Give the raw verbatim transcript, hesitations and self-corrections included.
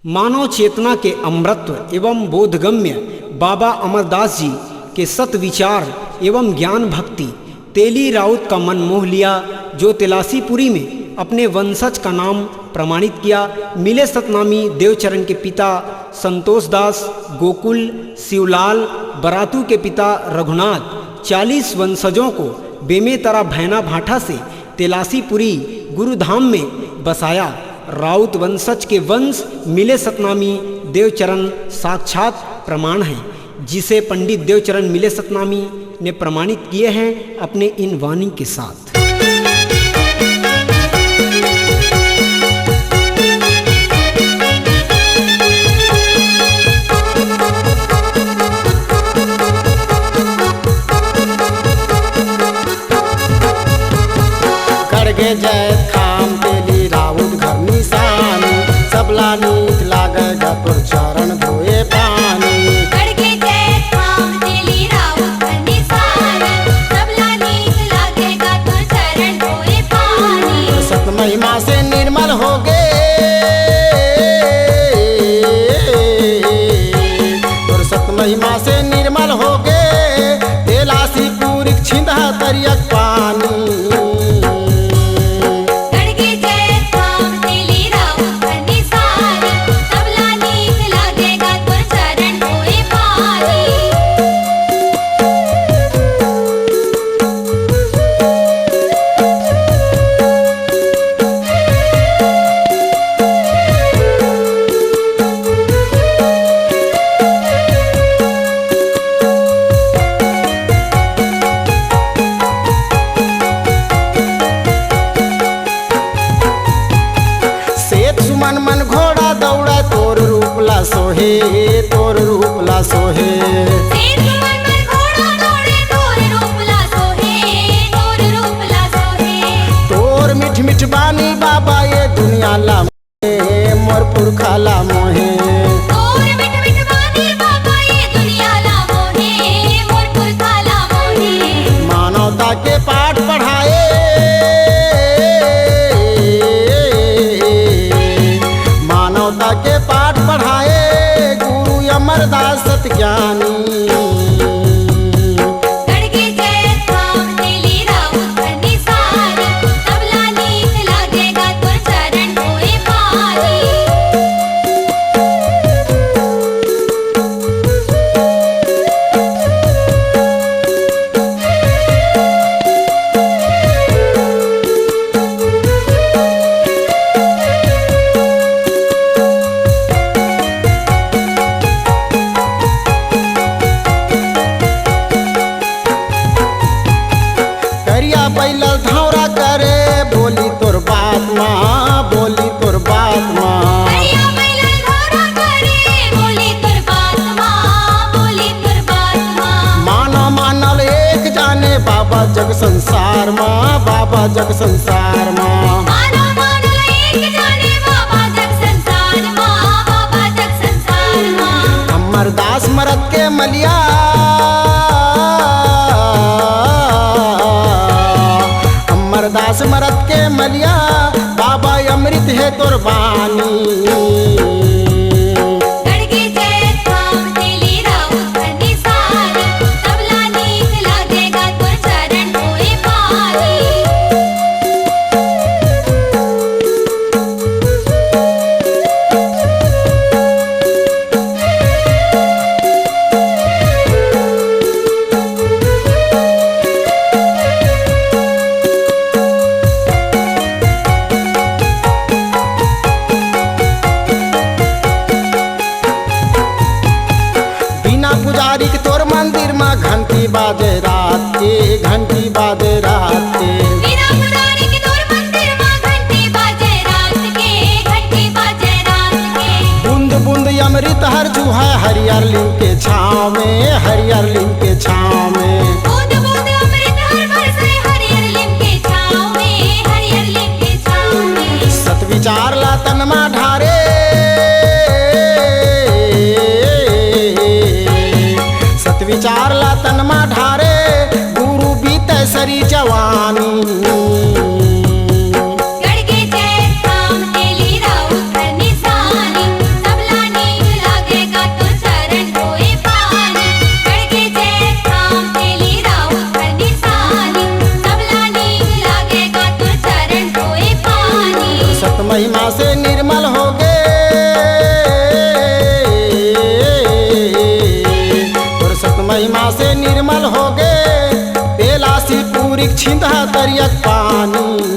मानव चेतना के अमरत्व एवं बोधगम्य बाबा अमरदास जी के सत विचार एवं ज्ञान भक्ति तेली राउत का मन मोह लिया, जो तेलासीपुरी में अपने वंशज का नाम प्रमाणित किया। मिले सतनामी देवचरण के पिता संतोष दास, गोकुल, शिवलाल, बरातू के पिता रघुनाथ, चालीस वंशजों को बेमेतरा भैना भाठा से तेलासीपुरी गुरुधाम में बसाया। राउत वंशज के वंश मिले सतनामी देवचरण साक्षात प्रमाण है, जिसे पंडित देवचरण मिले सतनामी ने प्रमाणित किए हैं अपने इन वाणी के साथ। खड़गे जैत खाम तेली राउत घर निशानी, सबला नीक लागेगा तोर चरण धोए पानी। खड़गे जैत खाम तेली राउत घर निशानी, सबला नीक लागेगा तोर चरण धोए पानी। तोर सत महिमा से निर्मल होगे, तोर सत महिमा से निर्मल होगे, तेलासी पूरी छिंदहा तरियक पानी। खड़गे जैत खाम तेली राउत घर निशानी, सबला नीक लागेगा तोर चरण धोए पानी। सेत सुमन मन घोड़ा दौड़ा, तोर रूप ला सोहे, तोर रूप ला सोहे। सेत सुमन मन घोड़ा दौड़े, तोर रूप ला सोहे, तोर रूप ला सोहे। तोर मीठ मीठ बानी बाबा, ये दुनिया ला मोहे, मोर पुरखा ला मोहे। तोर मीठ मीठ बानी बाबा, ये दुनिया ला मोहे, मोर पुरखा ला मोहे। मानवता के पाठ पढ़ाए, मानवता के पाठ पढ़ाए, गुरु अमरदास सत ज्ञानी। खड़गे जैत खाम तेली राउत घर निशानी, सबला नीक लागेगा तोर चरण धोए पानी। करिया बैलल धौरा करे, बोली तोर बात मा, बोली तोर बात मा। करिया बैलल धौरा करे, बोली तोर बात मा, बोली तोर बात मा। मानव मानल एक जाने बाबा जग संसार मा, बाबा जग संसार मा। मानव मानल एक जाने बाबा जग संसार मा, बाबा जग संसार मा। अमरदास मरद के मलिया, अमरदास मरद के मलिया, बाबा अमृत हे तोर बानी। खड़गे जैत खाम तेली राउत घर निशानी, सबला नीक लागेगा तोर चरण धोए पानी। बिना पुजारी के तोर मंदिर मा घंटी बाजे रात के, घंटी बाजे रात के। बिना पुजारी के तोर मंदिर मा घंटी बाजे रात के, घंटी बाजे रात के। बूंद बूंद अमृत हर चूहा हरियर लीम के छाँव में, हरियर लीम के छाँव में। बूंद बूंद अमृत हर बरसे हरियर लीम के छाँव में, हरियर लीम के छाँव में। सत विचार ला तन मा ढारे, सत विचार ला तन मा ढारे, गुरु बीते सरी जवानी। खड़गे जैत खाम तेली राउत घर निशानी, सब छिंदहा दरिया के पानी।